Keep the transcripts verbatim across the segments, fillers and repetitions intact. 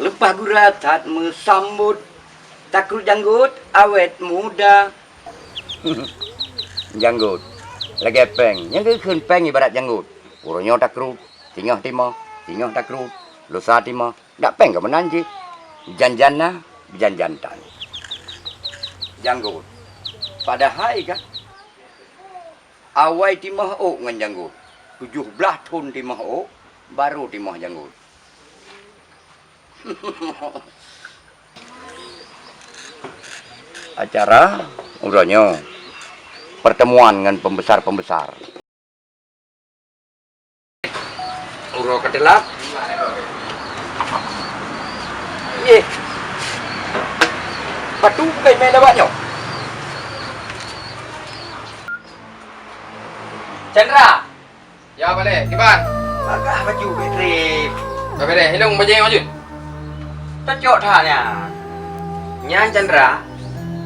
Leupah gura that meusambot, takruet janggot awét muda. Janggot lagée péng, nyang geukheun péng ibarat janggot. Uroe nyoe takruet, singoh timoh, singoh takruet, lusa timoh. Dak péng ka meunan jih. Jan-jan na, jan-jan tan. Janggot. Padahai kan, awai timoh ôk ngon janggot. Tujoh blaih thon timoh ôk, barô timoh janggot. Acara uroe nyoe, pertemuan ngon pembesar-pembesar. Uroe ka teulap. Yeh. Patu bukai mé lawak nyoe. Chandra. Ya, Pak Lé, kiban? Bagah baju Betrip. Pak Lé, hilong bajée ngon jeuet. Cocok that nyan. Nyan Chandra,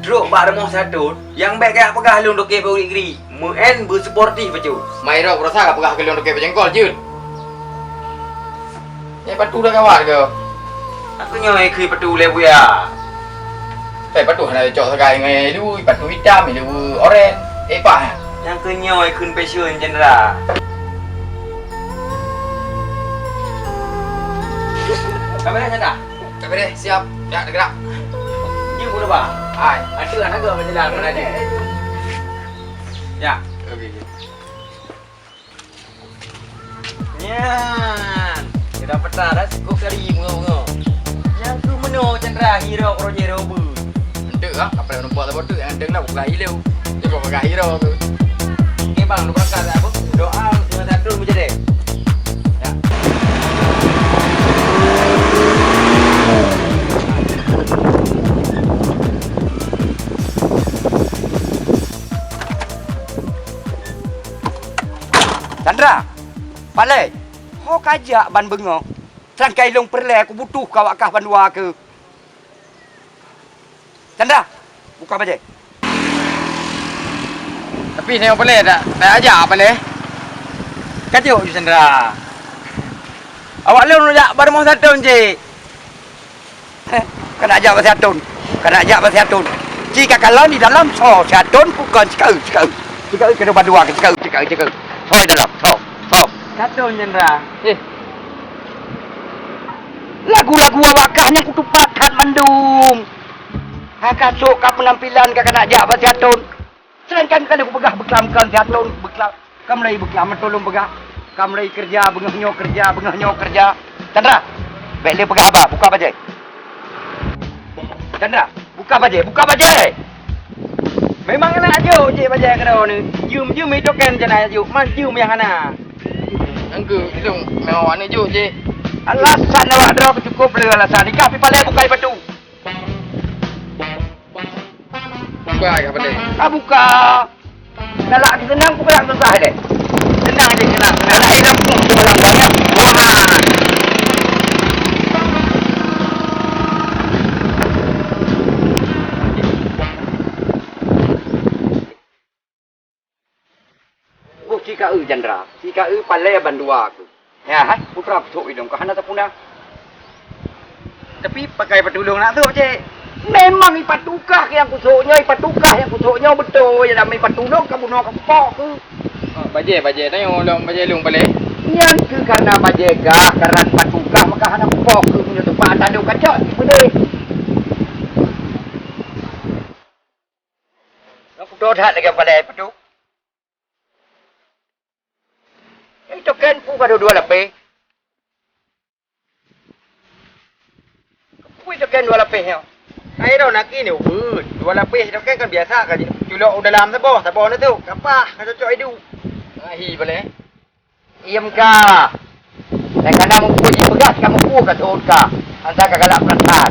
trok bak rumoh Saton, nyang bék gak peugah lôn toke beu gri-gri, meu'en beu sportif bacut. Mai rot beurasa ka peugah keu lôn toke bajengkol jeuet. Eh, patu dah gawat ke? Aku nyoe khui patu lé buya. Eh, patu hana cocok sagai ngai lu, patu hitam lu, oren. Eh, pah. Nyang keu nyoe kheun passion Chandra. Ka beres, Chandra? Ka beres, siap. Ya, gerak. Jeuet uroe ba. Hai. Aduh, anak gua berjalan mana ni? Ya. Okey, okey. Nyan, sudah peta dah sikup kali bunga-bunga. Nyang keu meunoe Chandra hirok roje robe. Enteuk ah, apa yang nampak tak betul yang enteuk dah bukan hilau. Dia bukan hirok tu. Okey bang, lu bakar tak apa? Doa dengan satu menjadi. Ya. Chandra, Palé, ho kajak ban beungoh. Sangkai lôn peureulée kubutuh kawak kah bandua keu. Chandra, buka bajée. Tapi nyoe Palé tak, tak ajak Palé. Kajak ju Chandra. Awak lôn jak barumoh Saton cit. Heh, kana jak bak Saton. Kana jak bak Saton. Ci ka kalon di dalam soe Saton bukon cikeue, cikeue. Cikeue keu bandua, cikeue, cikeue, cikeue. Soe di dalam, soe, soe. Saton Chandra. Eh. Lagu-lagu awak kah nyang kutupat that mandum. Haka sok ka penampilan ka kana jak bak Saton. Sedangkan ka lheueh kupeugah beuklam-klam siat lôn beuklam, ka mulai beuklam meuto lôn peugah, ka mulai keureuja beungoh nyoe keureuja, beungoh nyoe keureuja. Chandra, bék lé peugah haba, buka bajée. Chandra, buka bajée, buka bajée! Memang hana jok jih bajée keudroe nyoe. Jeuem-jeuem itoken jana jok, man jeuem nyang hana. Nyang keu ilong meuh awak nyoe jok jih. Alasan awak droe cukup le alasan. Ikah pi palée bukai batu. Buka ka padé? Ah, buka. Galak di seunang, buka yang susah deh. Seunang di seunang. Seunang di seunang. Seunang banyak. Wah. Boh cikaeu Chandra, cikaeu palée bandua aku. Ya, hai, putra kusok idong ka hana tapuna. Tapi pakai patulông nak sok cek. Memang ipatukah nyang kusok nyoe, ipatukah nyang kusok nyoe beutôi, ya, dami patulông ka bunoe ka kupok keuh. Oh, bajée, bajée, tanyoe ulôn bajée lôn palée. Nyan keuh kana bajée gah, karan patukah maka hana kupok keuh meunyoe teumpat tadok kacok sipeudeh. Nyang kuto that lagée palée patu. Itoken pu ka dua lapéh. Pu itoken dua lapéh nyoe. Hai ro naki ni ubeuet. Dua lapéh itoken kan biasa ka culok u dalam saboh, saboh na tu. Kapah ka cocok idu. Ahi palée. Iem ka. Dan kana mupu jipeugah ka mupu ka thon ka. Asa ka galak peunasan.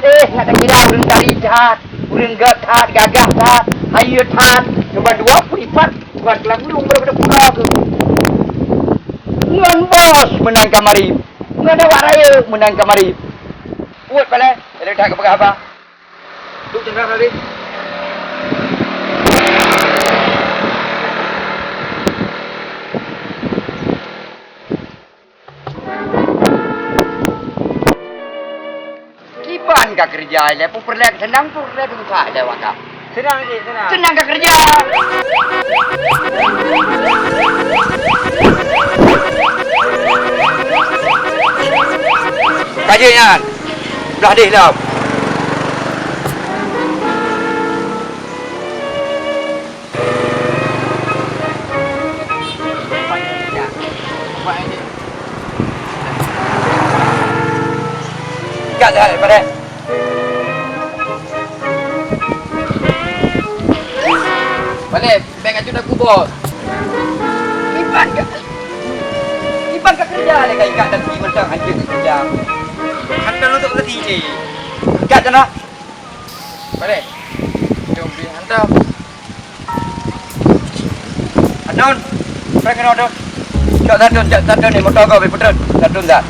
Eh, ngat takira ureueng tari that, ureueng gét that, gagah that, hayeu that. Cuba dua peulipat bukan keulabueng daripada pura tu. Ngon bos meunan kamari. Ngon awak rayeuk meunan kamari. Buet palée, jadi that geupeugah haba. Duek cendera tadi. Ka keureuja ilèe, peue peureulèe seunang, peue peureulèe susah ilèe awak ka. Seunang, Cik, seunang. Seunang ka keureuja. Ka jeuet nyan. Blah deh lom. Ikat dah, Pak Dek. Balik, bèk aju dah kubos. Iban ka, Iban ka keureuja lé ka ikat dan mantong hanjeuet keureuja. Hantom lôn sôk tadi, Cik. Ikat sana. Balik. Jom, bri hantom. Adun, prang keunoe tu. Cok Sadun, cok Sadun ni, moto gob, putreun. Sadun dah.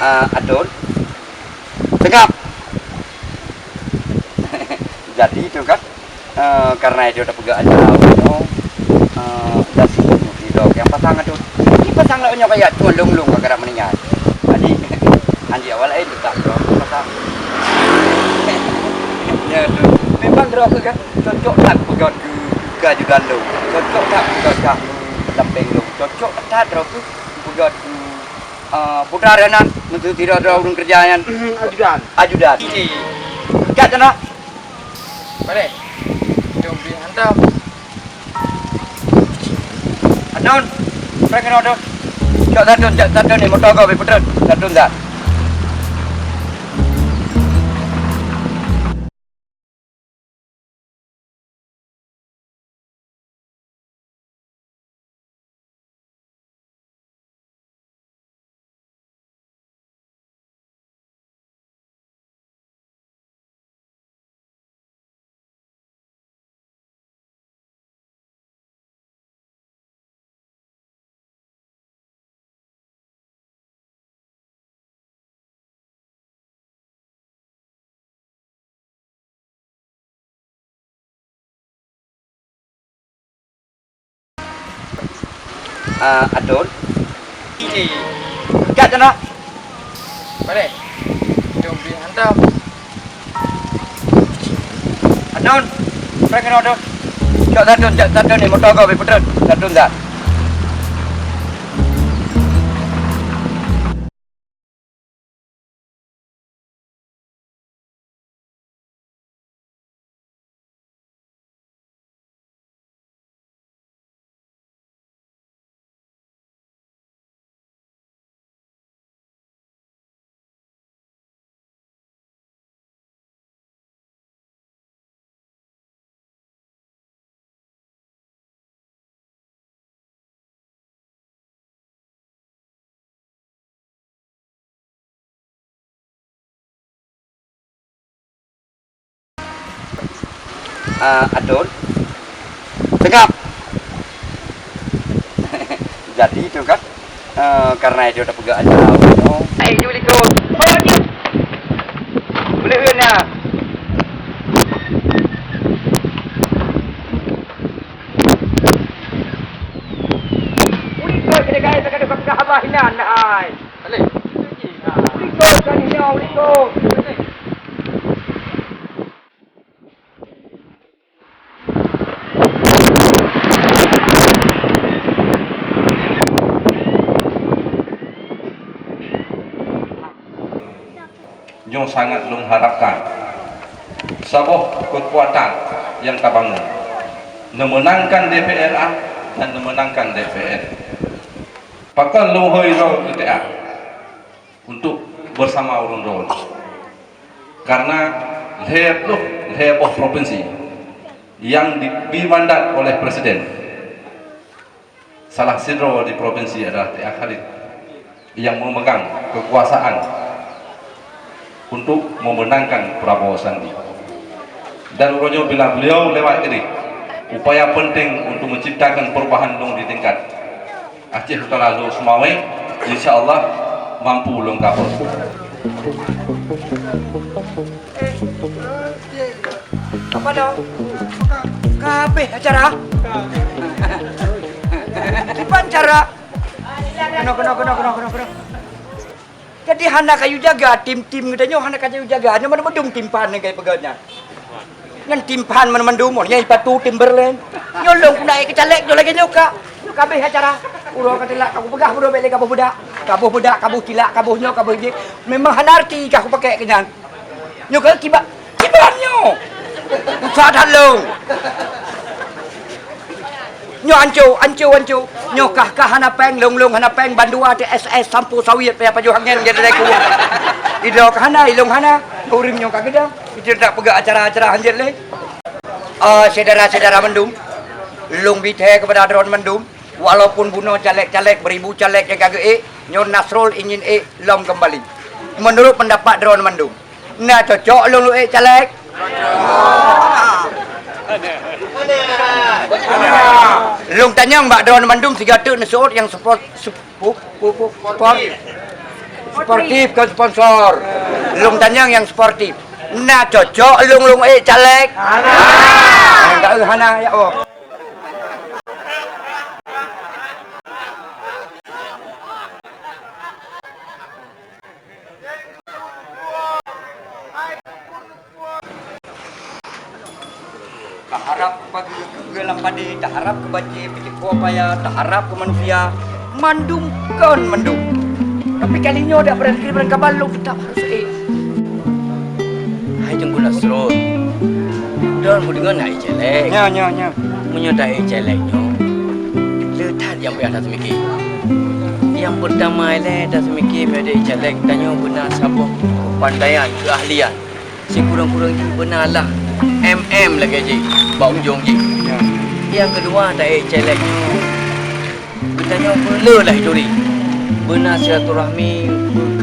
Ah, Adun. Seungab. Jadi tu kan, eh, karena itu dah peugah aja, oh, eh, dah sibuk di dok yang pasang Adun. Ini pasang lah nyoe kayak tu lung-lung gara-gara mendingan. Jadi, anjing awal lain tu tak, tu pasang. Ya, tu. Memang droe ke kan? Cocok that peugöt keu, keu ajudan lôn. Cocok that peugöt keu sampéng lôn. Cocok that droe keu peugöt keu, ah, putra dan nan, meuseuti droe-droe ureueng keureuja nyan. Ajudan. Ajudan. Kat sana. Balik. Jom, bri hantom. Adun, prang keunoe tu. Cok Sadun, cok Sadun ni, moto gob, putreun. Sadun dah. Ah, Adun. Kat sana. Balik. Jom, bri hantom. Adun, prang keunoe tu. Cok Sadun, cok Sadun ni, moto gob, putreun. Sadun dah. Ah, Adun. Seungab. Jadi tu kan, eh, karena itu dah peugah aja, oh. Hai, Assalamualaikum. Oh, ni. Boleh dah. Ui, kau kena gaya, kena kena abah hinan, hai. Balik. Ui, kau kena hinan, ui, kau. Nyoe sangat lôn harapkan saboh keukuatan nyang tabangun, neumeunangkan D P R A dan neumeunangkan D P R. Pakon lôn hôi droe keu T A untuk beusama ureuëng droe. Karena lhée ploh lhée boh propinsi Yang diberi mandat oleh Presiden, salah sidroe di provinsi adalah T A Khalid yang memegang kekuasaan untuk memenangkan Prabowo Sandi. Dan uroe nyoe bila beliau lewat keudeh, upaya penting untuk menciptakan perubahan lôn di tingkat Aceh Utara lôn seumawé, insya Allah mampu lôn kabur. Apa dah? Ka habéh acara? Kiban cara? Kena, kena, kena, kena, kena, kena. Jadi hana kayue jaga tim-tim geutanyoe, hana kayue jaga. Nyoe mandum-mandum tim phan nyang kayue peugah nyan. Nyan tim phan mandum-mandum, oh, nyan ipatu Timberland. Nyoe lôn keuneuk keu caleg nyoe lagèe nyoe ka. Nyoe ka habéh acara. Uroe ka tilak ka kupeugah, uroe bèk lé kaboh beudak. Kaboh beudak, kaboh tilak, kaboh nyoe, kaboh jéh. Memang hana arti ka kupakék keu nyan. Nyoe ka kiban, kiban nyoe. Susah that lôn. Nyoe anco, anco, anco. Nyoe kah, kah hana péng, lông, lông hana péng, bandua T S S, sampo sawit, payah pajoh angén, jadi lé kuwah. Idroe ka hana, ilông hana, ureueng nyoe ka geudong. Itu tak peugah acara-acara hanjeuet lé. Ah, syedara-syedara mandum, lông bithèe keupada droeneuh mandum, walaupun bunoe caleg-caleg, beuribu caleg nyang ka geuék, nyoe Nasrul ingin ék lom keumbali. Meunurot peundapat droeneuh mandum, na cocok lông lôn ék caleg? Lông tanyong bak droeneuh mandum sigoe teuk neuseuôt nyang sport, sp-, pu-, pu-, pu-, sport, sportif kon sponsor. Lông tanyong nyang sportif. Na cocok lông lông ék caleg? Hana. Hana, ya Allah. Taharab keu pagi, keu lam padé, taharab keu bajée, peucit keu paya, taharab keu manusia, mandum kon mandum. Tapi kali nyoe dak barangkali barangkaban lôn teutap harôh ék. Hai Teungku Nasrul, droeneuh meudeungoe na ék caleg. Nya, nya, nya. Meunyoe ta ék caleg nyoe, le that nyang payah taseumiké. Nyang peurtama ilée taseumiké meunyoe ta ék caleg, tanyoe beuna saboh keupandaian, keuahlian. Sikureueng-kureueng jih beuna lah M M lagée jih bak ujong jih. Ya. Nyang keudua ta ék caleg nyoe. Geutanyoe peureulee lah turi. Beuna silaturahmi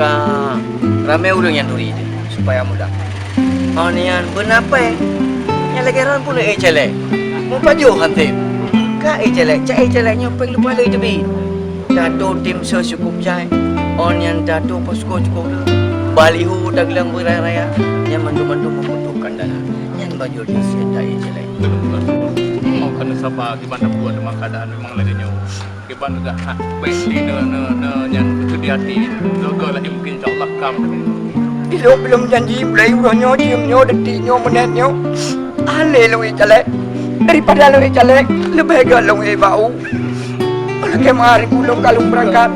ka ramé ureuëng nyang turi teuh, supaya mudah. Oh nyan beuna péng. Nyang lagée droeneuh pun ék caleg. Mupajoh han tem. Ka ék caleg, cak ék caleg nyoe péng leupah lé teubiet. Tato tim ses cukup jai. Oh nyan tato posko cukup le. Baliho tageulang beuraya-raya. Nyan mandum-mandum membutuhkan dana. Nyan bajoh di siat ta ék caleg. Mau kena sabar di mana pun memang keadaan memang lagée nyoe. Kiban geuh hak bék di ne, ne, ne, nyan beuseudia até. Leuga lagi mungkin insya Allah kam. Ilôn bilom janji mulai uroe nyoe, jeuem nyoe, detik nyoe, meunet nyoe. Alé lôn ék caleg. Daripada lôn ék caleg, leubeh gét lôn ék bak u. Lagée meuari ulôn ka lôn beurangkat.